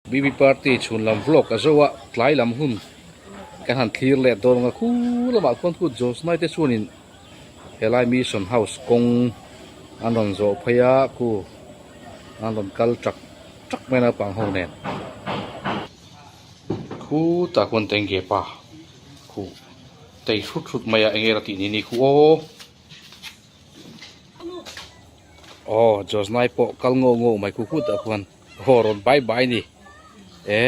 BB party chhun lam vlog a zo a, tlai lam hun kan han thlir leh dawn ang a, khu lamah khuan khu Josnai te chuanin helai Mission House kawng an rawn zawh phei a, khu an rawn kal chak chak mai naupang ho nen. Khu tah khuan tengge pa khu tei hrut hrut mai a enge la tih ni ni khu aw. Aw Josnai pawh kal ngawh ngawh mai khu khu tah khuan. Aw rawn bai bai ni e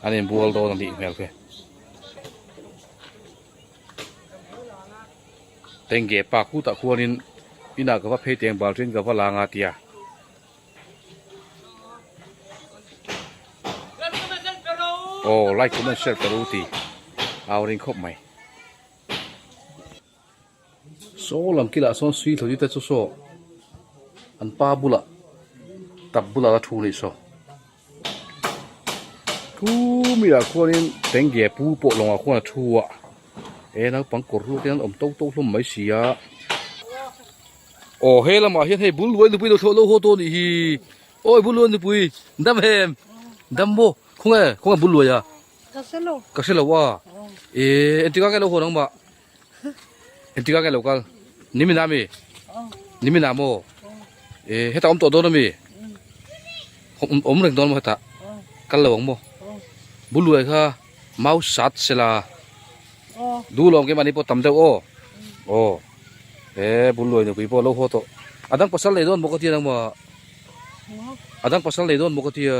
an inbual dawn a nih hmel khe tengge pa khutah khuanin inah ka va phei teng bal ṭin ka va la nga tia. Aw like comment share ka ru ti au ring khawp mai. Saw lam kilah sawn sui thlo te chu saw an pa bulah tap bulah la thu a nih saw thu mi ah khuanin tengge pu pawh lawngah khuan a thu a he naupang kawr hluk hian an awm to to hlawm mai si a aw he lamah hian hei bul luai nupui lo thlawh lo haw tawh a nih hi awi bul luai nupui dam hem dam maw khawnge khawnge bul luai a. Ka hre lo. Ka hre lo a. E entika nge lo hawn ang mah? Entika nge lo kal? Nimina mi? Nimina maw? E heta awm tawh dawn ami? Awm reng dawn maw heta? Kal lo ang maw? Buluai kha mau sat sela. Du lawm ke mani pawh tam deuh aw. Aw. E buluai nupui pawh lo haw tawh. Adang pasal nei dawn maw ka ti nang mah? A dang pasal nei dawn maw ka tia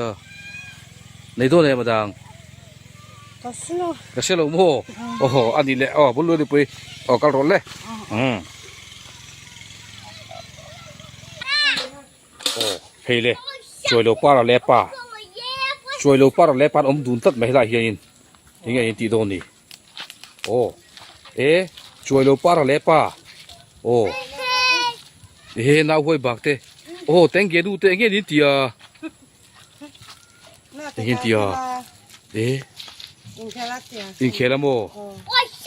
nei dawn em a dang Ka hre lo Ka hre lo maw aw a nih leh aw bul luai nupui aw kal rawh le umm aw hei le chuai lo par a le pa chuai lo par a le pa an awm dun tlat mai helai hianin enge in tih dawn ni Aw e chuai lo par a le pa aw ehe nau huai bak te aw teng ge nu te enge nin tia enge tia e inkhel a maw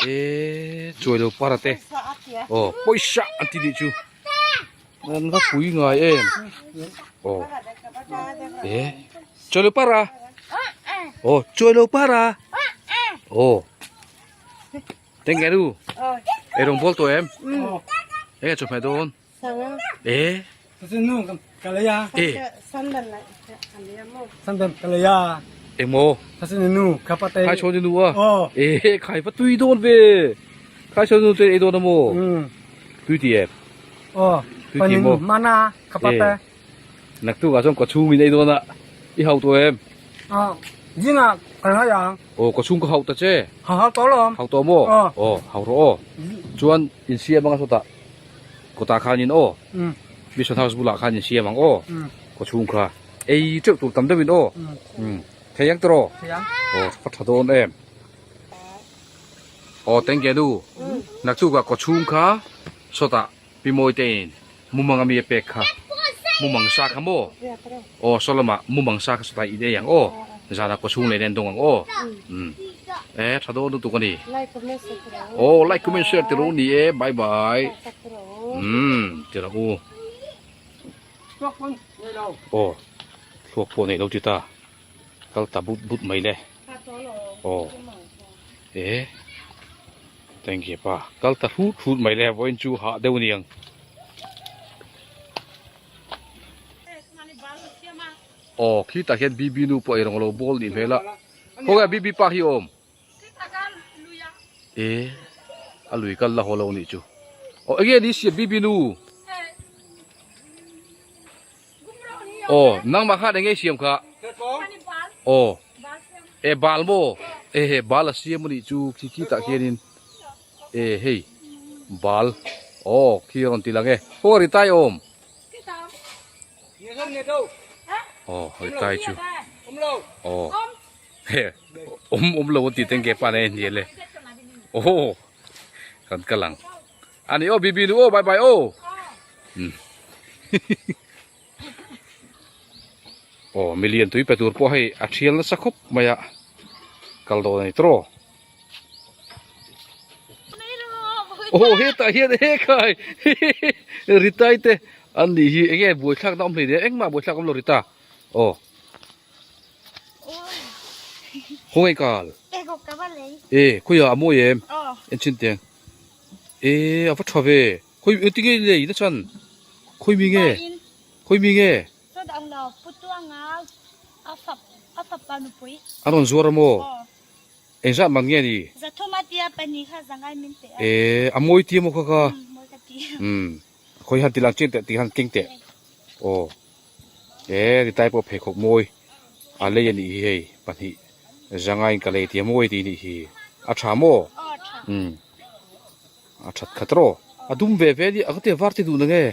e chuai lo par a te aw pawisa an ti nih chu an va pui ngai em aw e chuai lo par a aw chuai lo par a aw teng ge nu ei rawng bawl tawh em enge chawhmeh dawn e e engmaw khai chhawn i nu a e khai va tui dawn ve khai chhawn nu te ei dawn a maw tui ti em tui ti maw e Naktuk ah chuan kawchhung in ei dawn a, i hauh tawh em? Aw, zingah kan hai ang. Aw, kawchhung ka hauh ta che. Hau hau tawh lawm. Hauh tawh maw? Aw. Aw, hauh rawh aw. Chuan in siam anga sawtah kawtah khan in aw. Mission House bulah khan in siam ang aw. Kawchhung kha ei teuh tur tam deuh in aw. Thei ang tawh rawh. Thei ang. Aw, ka tha dawn em. Aw, teng ke nu. Naktuk ah kawchhung kha sawtah Pi Mawitein mumang ami a pek kha mumang sa kha maw? Aw saw lamah mumang sa kha sawtai in ei ang aw zanah kawchhung leh nen dawng ang aw umm e tha dawn lutuk a ni aw like comment share ti ro ni e bye bye umm ti rawh u aw thluak pawh neih lo ti ta kal ta but but mai le aw e. Thank you pa kal ta hrut hrut mai le vawiin chu hah deuh aniang. Aw khitah hian BB nu pawh eirawng alo bawl nih hmel a khawnge BB pa hi awm e a lui kal la haw lo nih chu aw enge ni sia BB nu Aw nangmah khan enge i siam kha? Aw e bal maw? E he bal a siam anih chu khi khi tah khianin e hei bal aw khi a rawn ti lang e khaw ri tai awm aw ri tai chu aw he awm awm lo an ti teng ke pa nei a hnial e aw kan kal ang. Ani aw bibi nu aw bye bye aw. Aw milian tui pe tur pawh hei a thial nasa khawp mai a kal dawn ani tawh. Aw hetah hian he khai Ritai te an nih hi enge buaithlak na awm hlei nia engmah buaithlak awm lo Rita aw. Khawngaih kal. E khawiah a mawi em? En chin teng. E a va tha ve. Khawi engtin nge lei na chan? Khawi mi nge? Khawi mi nge? A rawn zuar a maw? Engzat man nge ni? E a mawi tia maw kha kha? Umm khawi han ti lang chiang teh ti han keng teh. Aw. E ti tai pawh pheikhawk mawi a lei a nih hi hei pahnih zangain ka lei tia mawi tih nih hi a tha maw umm a that khat rawh a dum ve ve a nia a var te duh na nge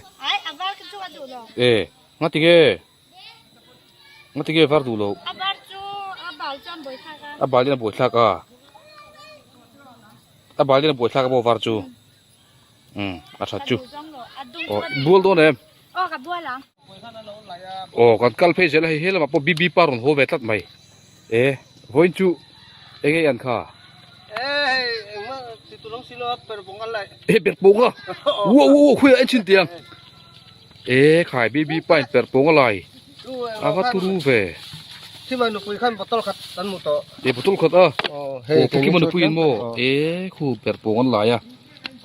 e nga ti nge nga ti nge var duh loh a bal in a buai thlak a a bal in a buai thlak a maw var chu umm a that chu aw bual dawn em. Aw ka bual ang. Aw kan kal phei zel a hei he lamah pawh BB pa rawn haw ve tlat mai. E vawiin chu eng nge an kha? E hei engmah ti tur awm si lo a per pawng kan laih. E per pawng a? Ua ua ua khuia en chhin tiang. E khai BB pa in per pawng a lai. A va turu ve. Thima nupui khan bottle khat an hmu tawh. E bottle khat a? Aw pu Kima nupui in maw? E khu per pawng an lai a.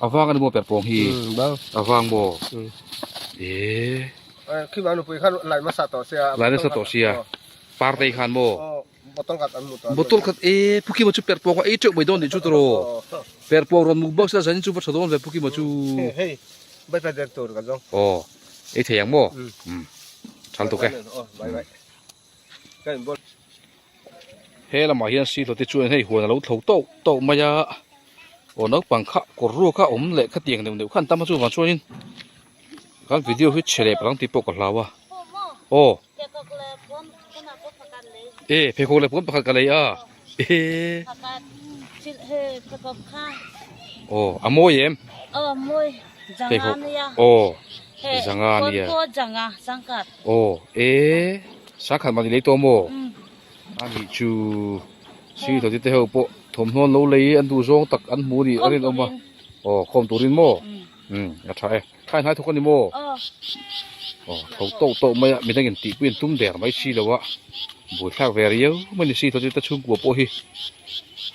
A vang a ni maw per pawng hi? A vang maw? E. Khi ma nupui khan lai hmasa tawh sia. Lai nasa tawh sia. Par te khan maw? Bottle khat an hmu tawh. Bottle khat e pu Kima chu per pawng a ei teuh mai dawn nih chu tawh. Per pawng rawn muk bak sela zanin chu va tha dawn ve pu Kima chu. Hei bai pai der tur ka zawng. Aw ei thei ang maw? Um thal tuk e. Bai bai. Ka in ball. He lamah hian silo te chuan hei huan a lo tho tawk tawk mai a aw naupang kha kawr ruak a awm leh khatiang neuh neuh kha an tam a chuvang chuanin kan video hi chhe leh palang tih pawh ka hlau a aw e pheikhawk leh puan pakhat ka lei a e aw a mawi em pheikhawk aw zanga ania aw e sangkhat mah ni lei tawh maw. A nih chu sir tawti te ho pawh thawmhnaw an lo lei an duh zawng tak an hmu nih a rinawm a aw khawm turin maw umm a tha e thlai hnai thawk a ni maw aw tho tawk tawk mai a midang in tihpui an tum der mai si lo a buaithlak ve riau mai ni sir tawti te chhungkua pawh hi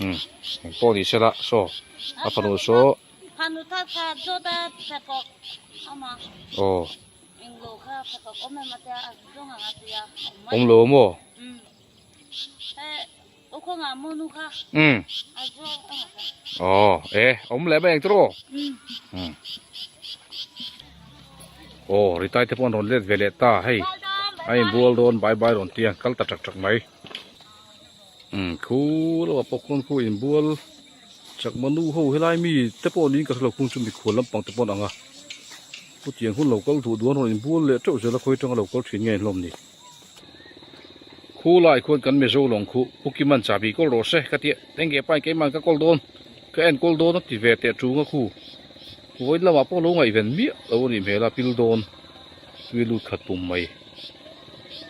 umm engpawh ni sela saw a fanu saw aw. Awm lo maw? Umm. Aw e awm leh mai ang chu rawh. Umm. Aw Ritai te pawh an rawn let ve leh ta hei a inbual dawn bai bai rawn tia kal ta chak chak mai. Umm khu lamah pawh khuan khu inbual chakma nu ho helai mi te pawh niin ka hrelo khung chu mikhual lampang te pawh an ang a. Chutiang hun lo kal duh duh an rawn inbual leh teuh zel a khawi atanga lo kal thin nge hlawm ni. Khu lai khuan kan Mizo lawng khu Pu Kiman chahbi kawl rawh se ka tia eng nge pain keiman ka kawl dawn ka en kawl dawn a ti ve teh tung a khu vawiin lamah pawh lo ngaihven miah lo a nih hmel a pil dawn tui lut khat pum mai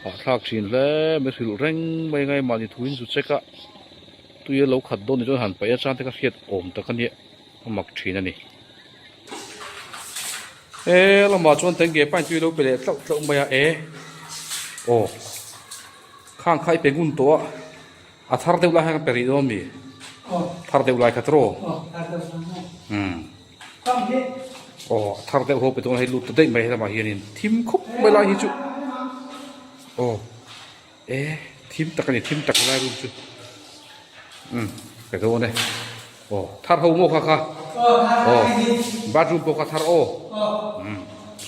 hahthlak thin hle mai hrilh reng mai ngai mahni thuin zu check a tui a lo khat dawn ni chuan han paih a chang te ka hriat awm tak a nia. a mak thin a ni. He lamah chuan tenge pain tui lo pe leh tlauh tlauh mai a e aw khang kha i pe ngun tawh a a thar deuh lai khan ka pe rih dawn mi thar deuh lai kha tawh umm aw a thar deuh ho pe dawn hei lut ta daih mai helamah hianin thim khawp mai lai hi chu aw E thim tak a ni thim tak lai room chu umm ka dawn e aw thar ho maw kha kha aw bathroom pawh kha thar aw umm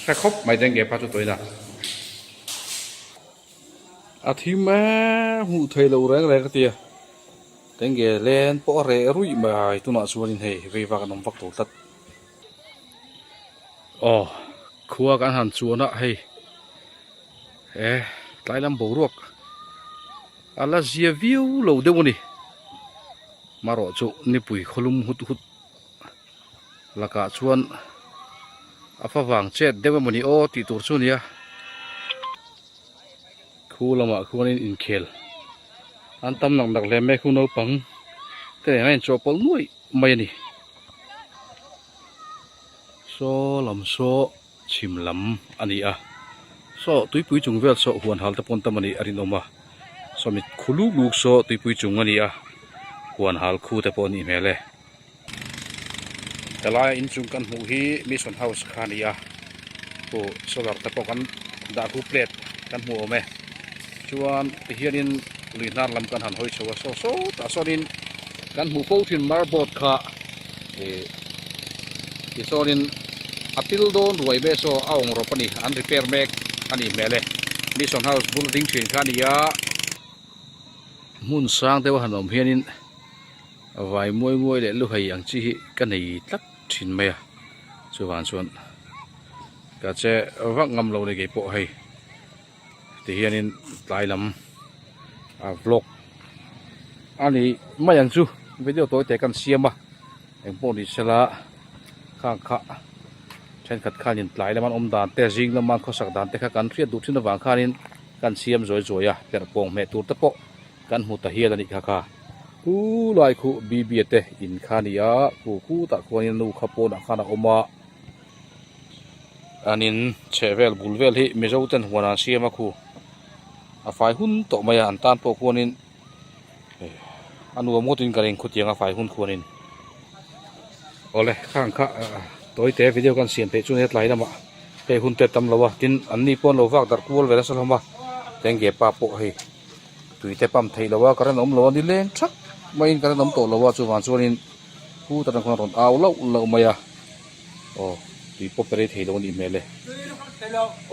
hre khawp mai dengue pa chu tawina a thim em hmuh theih loh reng reng ka tia dengue len pawh a reh ruih mai tunah chuanin hei vei vak an awm vak tawh tlat aw khua kan han chuan a hei. E tlai lam boruak a la zia viau lo deuh a ni marawh chu nipui khawlum hut hut lakah chuan a fa vang chet deuh emawni aw tih tur chu a ni a khu lamah khuanin inkhel an tam nak nak hle mai khu naupang te nen a inchawhpawlh nuaih mai a ni saw lam saw. Chhim lam a ni a, saw tuipui chung vel saw huan hal te pawn tam a nih a rinawm a, saw mit khu luk luk saw tuipui chung a ni a. Huan hal khu te pawh a nih hmel e. Helai inchung kan hmuh hi mission house kha a ni a khu solar te pawh kan dah khu plate kan hmu awm e chuan tihianin lui hnar lam kan han hawi chho a saw saw tah sawnin kan hmuh fo thin marboard kha ih tichuanin a pil dawn ruai mek saw a awng rawp a ni an repair mek a nih hmel e mission house bul ding thin kha a ni a. Hmun sang deuh a han awm hianin vai muai muai leh luhai ang chi hi ka nei tlat thin mai a chuvang chuan ka che vak ngam lo ni keipawh hei tihianin tlai lam a vlog a ni mai ang chu video tawi te kan siam a engpawh ni sela khang kha thenkhat khanin tlai lama an awm dan te zing lama an khawsak dan te kha kan hriat duh thin avang khanin kan siam zawi zawi a perh pawng hmeh tur te pawh kan hmu ta hial a nih kha kha pu lai khuh bb te in kha a ni a khu khutah khuanin nu kha pawnah khan a awm a an in chheh vel bul vel hi mizo ten huan an siam a khu a fai hun tawh mai a an tan pawh khuanin a nuam ngawtin ka ring khutiang a fai hun khuanin awle khang kha tawi te video kan siam theih chu nia tlai lamah hei hun te tam lo a tin an ni pawh an lo vak darh kual vel nasa hlawm a tenge pa pawh hei tui te pump theih loh a current awm lo a ni leng thak maiin current awm tawh lo a chuvang chuanin pu tan khuan a rawn au lauh lauh mai a aw tui pawh pe rei thei lo a nih hmel e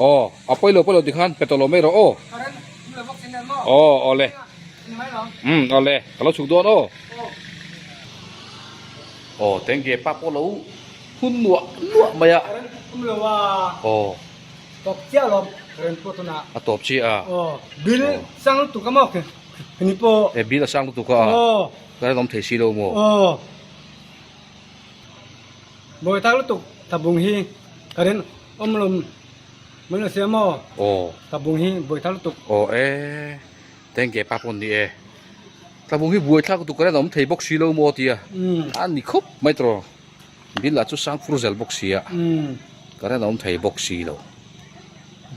aw a pawi lo pawi lo tikhan pe tawh lo mai rawh aw aw awle umm awle ka lo chhuk dawn aw aw tenge pa pawh lo hun nuah nuah mai a aw. Tawp chiah lawm reng pawh tunah. A tawp chiah a. Aw bill sang lutuk a maw ni pawh. E bill a sang lutuk a. Aw. Ka rinawm thei si lo maw. Aw. Bawi tak lutuk tabung hi ka rinawm lo mai lo sia maw. Aw. Tabung hi bawi tak lutuk. Aw e tengke pa pawn ni e. Tabung hi buai thlak lutuk ka rinawm thei bawk si lo maw tia. A ni khawp mai tawh. Bill ah chu sang fur zel bawk si a, current a awm thei bawk si lo.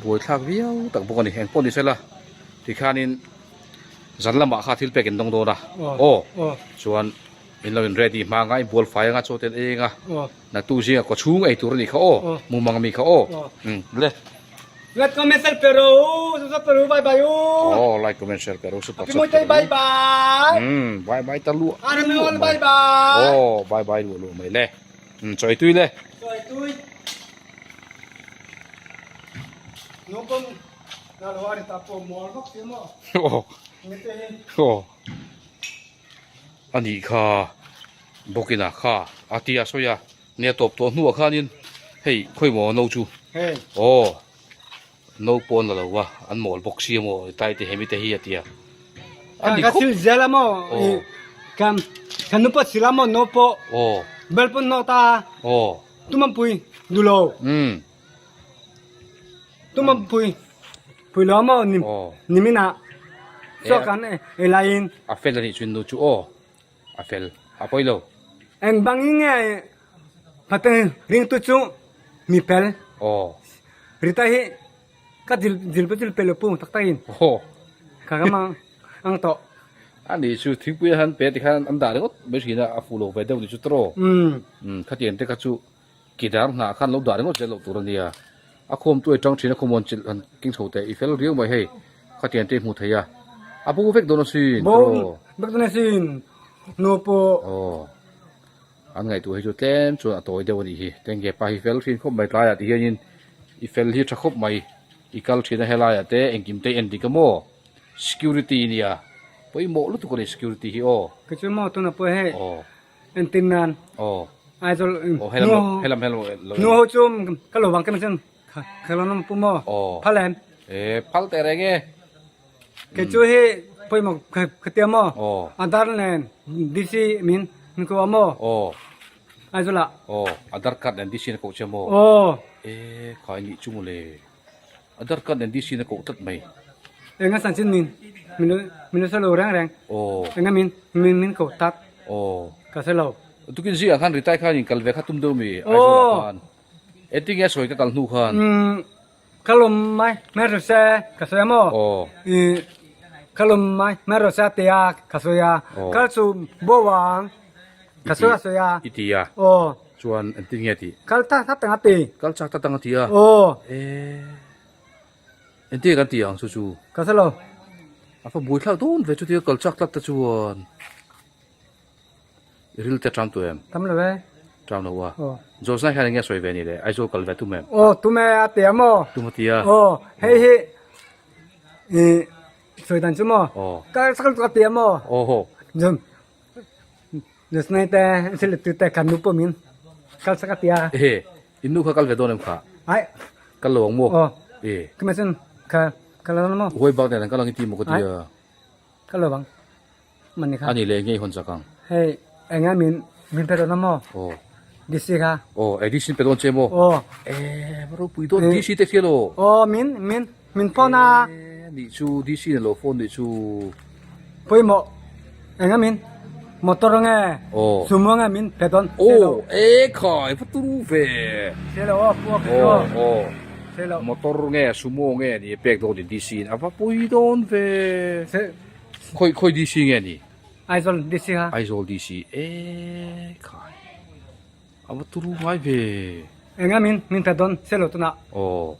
Buaithlak viau tak bawk a ni, engpawh ni sela tikhanin zan lamah kha thil pek in dawng dawn a, aw chuan in lo in ready hma anga in bual fai anga chaw te an ei anga naktuk zingah kaw chhung ei tur a nih kha aw, mumang ami kha aw, umm le. Like comment share pero subscribe pero bye bye u. Oh like comment share pero super sub pero. Bye bye. Bye bye ta lu. Bye bye. Oh bye bye lu lu mai le. Choi tui le. Choi tui. No pom na lo ari ta po mol bok si mo. Oh. Oh. Ani kha bokina kha atia soya Nia tawp tawh hnuah khanin hei khawi maw no chu aw no pawh an la lo va an mawl bawk si amaw tai te hemi te hi a ti a a ni khawp zel a maw kan kan nupa sila maw no pawh aw bel pawn no ta aw tumam pui dulo um tumam pui pui lo maw ni nimina so kan e lain a fel ani chuin nu chu aw A fel a pawi lo. Eng bangin nge Pathian ringtu chu mi fel? Aw. Rita hi ka dil dil pa dil pe lo pu tak tak in. Aw. Ka ka mang ang tawh. A ni chu thingpui a han pe tikhan an dah ringawt mai thin a, a fuh lo ve deuh ni chu tawh. Umm. Umm khatiang te kha chu kidar hnah khan lo dah ringawt zel loh tur a nia. A khawm tu atang thin a khawmuan chilh han keng chho teh i fel riau mai hei khatiang te i hmu thei a a bo vek dawn asin Bo vek dawn asin nu pawh. Aw an ngaihtuah hi chu tlem chuan a tawi deuh a nih hi tenge pa hi fel thin khawp mai tlaiah ti hianin i fel hi tha khawp mai i kal thin a helaiah te engkim te i en dik a maw security nia pawimawh lutuk a ni security hi aw. Kei chu maw tunah pawh hei. Aw. Entin nan aw Aizawl aw helam lo helam helam lo nu ho chu ka lo bang kem chen ka lo nam pu maw aw phal em e phal te reng e ke chu hi poi mo ka tia maw aw Aadhaar nen DC min min ko maw aw Aizawl ah aw Aadhaar card nen DC na koh che maw aw e khai ni chu maw le Aadhaar card nen DC na koh tlat mai enga chanchin min min min lo sawi lo reng reng aw enga min min min koh tak aw ka sawi lo tukin zingah khan retire khan in kal ve kha tum deuh mi Aizawl ah khan engtin nge sawi ka kal hnu khan umm ka lawm mai mai ru se ka sawi a maw aw ih. Kalum mai mai ro sa te a ka sawi a. Kal chu bo ang ka sawi a sawi a. I ti a. Aw. Chuan engtin nge tih? Kal ta ta tang a ti. Kal chak ta tang a ti a. Aw. E. Engtin nge kan ti ang chu chu? Ka hre lo. A fa bui thlak dawn ve chutia kal chak tlat te chuan. I ril te ṭam tu em? Tam lo e. Ṭam lo a. Aw. Josna hian enge sawi ve ni le? Aizawl kal ve tum em? Aw tum e a ti a maw? Tum a ti a. Aw hei hi i sawi dan chu maw? Aw. Kal chak lutuk a ti a maw? Aw. Jom Josna te thil tu te kan nu pawh min kal chak a ti a. Ehe in nu kha kal ve dawn em kha? Ai. Kal lo ang maw? Aw. E. Kima chuan kha kal lo maw? Huai bak nen an kal ang i ti maw ka ti a. Kal lo ang. Mani kha. Ani leh ngei hawn chak ang. Hei enga min min pe dawn a maw? Aw. DC kha. Aw eh DC pe dawn che maw? Aw. Eh va ropui dawn DC te khi alo. Aw min min min phone a. Eh nih chu DC na lo phone nih chu. Pawimawh enga min motor nge Aw. sumo nge min pe dawn. Aw eh khai va turu ve. Hre lo aw pu a Aw aw. Hre lo. Motor nge sumo nge ni pek dawn ni DC in a va pui dawn ve. Khawi khawi DC nge ni? Aizawl DC kha. Aizawl DC e khai. A va turu ngai ve. Enga min min pe dawn se lo tunah. Aw.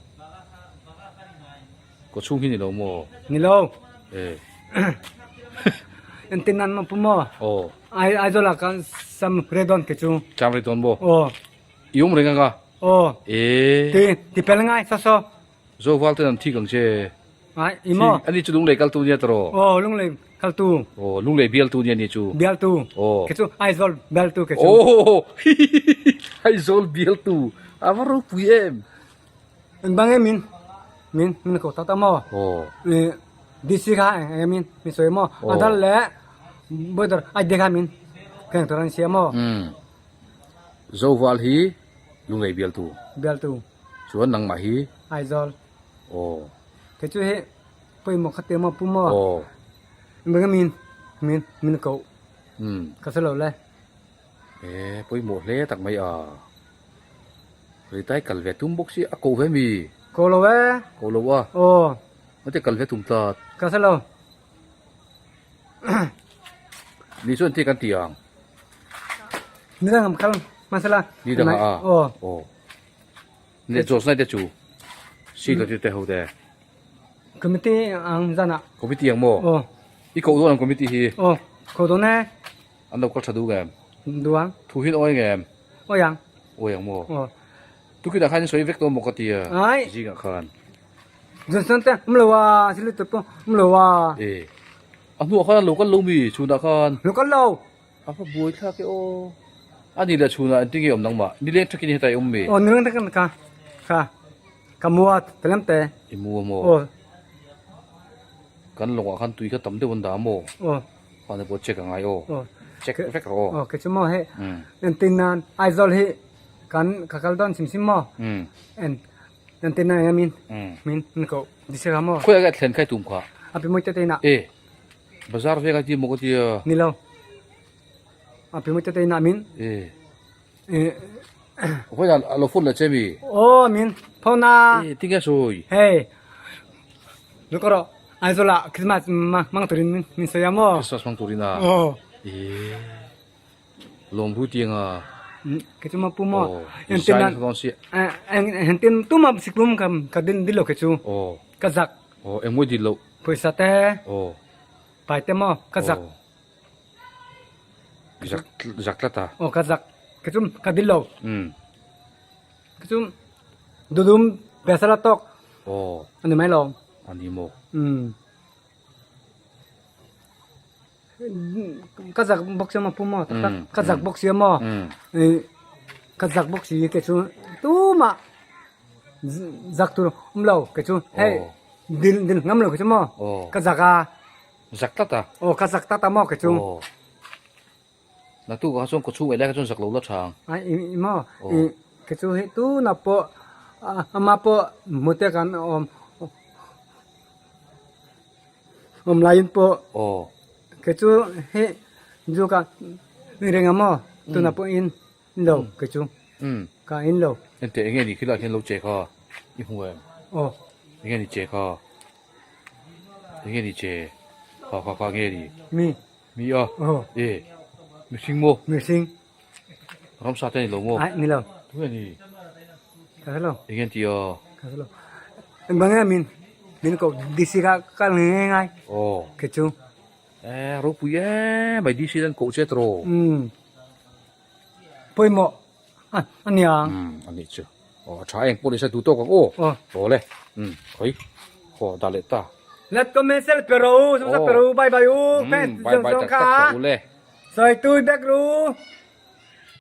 Kaw chhung hi ni lo maw? Ni lo. E. Entin nan maw pu maw? Aw. Ai Aizawl ah khan sam re dawn ke chu. Cham re dawn maw? Aw. I awm reng anga? Aw. E. Ti ti pel ngai so so. Zoval ten an thik ang che. Ai, i maw? Ani chu Lunglei kaltu nia tawh. Aw, Lunglei kaltu. Aw, Lunglei bialtu nia ni chu. Bialtu. Aw. Ke chu Aizawl bialtu ke chu. Aw, Aizawl bialtu. A va ropui em. Engvang em min min min ko tak tak maw? Aw. I DC kha eng em min min sawi maw? Aw. Adar leh border ID kha min keng tur an sia maw? Umm. Zoval hi Lunglei bialtu. Bialtu. Chuan nangmah hi? Aizawl. Aw. Kei chu hi pawimawh kha te maw pu maw? Aw. Mega min min min ko. Um. Ka hre lo le. E pawimawh hle tak mai a. Ritai kal ve tum bawk si a ko ve mi? Ko lo e. Ko lo a. Aw. Mate kal ve tum tlat. Ka hre lo. Ni chuan ti kan ti ang. Ni dang am kal masala. Ni dang a. Aw. Aw. Ne Jos nai te chu si lo te ho te. Committee ang zana. Committee ang mo. Aw. I ko dawn ang committee hi. Aw, ko dawn e. An lo kal tha du ngem. Duang. Thu hin awi ngem. Awi ang. Awi ang mo. Aw. Tukin ah khan in sawi vek dawn maw ka tia. Ai. Zingah khan. Johnson te um lo a, silu te pawh um lo a. E. A hnuah khan an lo kal lo mi chhunah khan. Lo kal lo. A va buai thlak e aw. A ni leh chhunah engtin nge awm nangmah? Nileng thakin hetah i awm mi? Aw nileng thakin ka ka ka mu a telem te. I mu a maw? Aw. Kan lawngah khan tui kha tam deuh an dah a maw? Aw. Khan pawh check a ngai aw. Aw. Check vek rawh aw. Aw kei chu maw hei entin nan Aizawl hi kan ka kal dawn sim sim maw? En entin nan eng min min min koh dise kha maw? Khawiah nge thlen khai tum kha? A pi mawi te te inah. E. Bazar vek a ti maw ka ti a. Ni lo. A pi mawi te te inah min. E. E. Khawiah a lo phone leh che mi? Aw min phone a. E tinge sawi? Hei. Lu ka rawh Aizawl ah Christmas hmang turin min sawi a maw? Christmas hmang turin a? Aw. E. Lawm ru tiang a. Kei chu maw pu maw. Aw. Entin nan. Entin tuma siklum ka din dil lo kei chu. Aw. Ka zak. Aw engmawi dil loh. Pawisa te. Aw. Pai te maw ka zak. Zak zak tlat a. Aw ka zak. Kei chu ka dil lo. Um. Kei chu dudum pesa la tawk. Aw. Ani mai lo. Ani maw. Um. Ka zak bawk sia maw pu maw tak tak ka zak bawk sia maw ka zak bawk si kei chu tumah zak tur awm lo kei chu hei dil dil ngam lo kei chu maw ka zak a zak tlat a aw ka zak tlat a maw kei chu naktuk ah chuan kawchhung eilai kha chuan zak lo la tha ang ai i maw kei chu hei tunah pawh ama pawh hmute kan awm Awm laiin pawh kei chu hei zu ka in reng a maw tunah pawh in lo kei chu ka in lo. Enteh enge ni khilaiah hian lo che kha i hmu em? Aw. Enge ni che kha? Enge ni che? Kha kha kha nge ni? Mi. Mi a? Aw. E. Mihring maw? Mihring. Ramsa te ni lo maw? Ai, ni lo. Tu nge ni? Ka hre lo. Eng nge an ti a? Ka hre lo. Engvang nge min min ko DC kha kal nge nge ngai. Aw. Ke chu. E, ropui e, mai DC an koh che tawh. Umm. Pawimawh a nia. Umm, a nih chu. Aw, a tha eng pawh ni se duh tawk ang aw. Aw. Aw le. Umm, khawi. Khaw dah leh ta. Let comment sel pe ro u, sum sa pe ro u, bye bye u. Umm, bye bye tak tak tak u le. Sawi tui bek ru.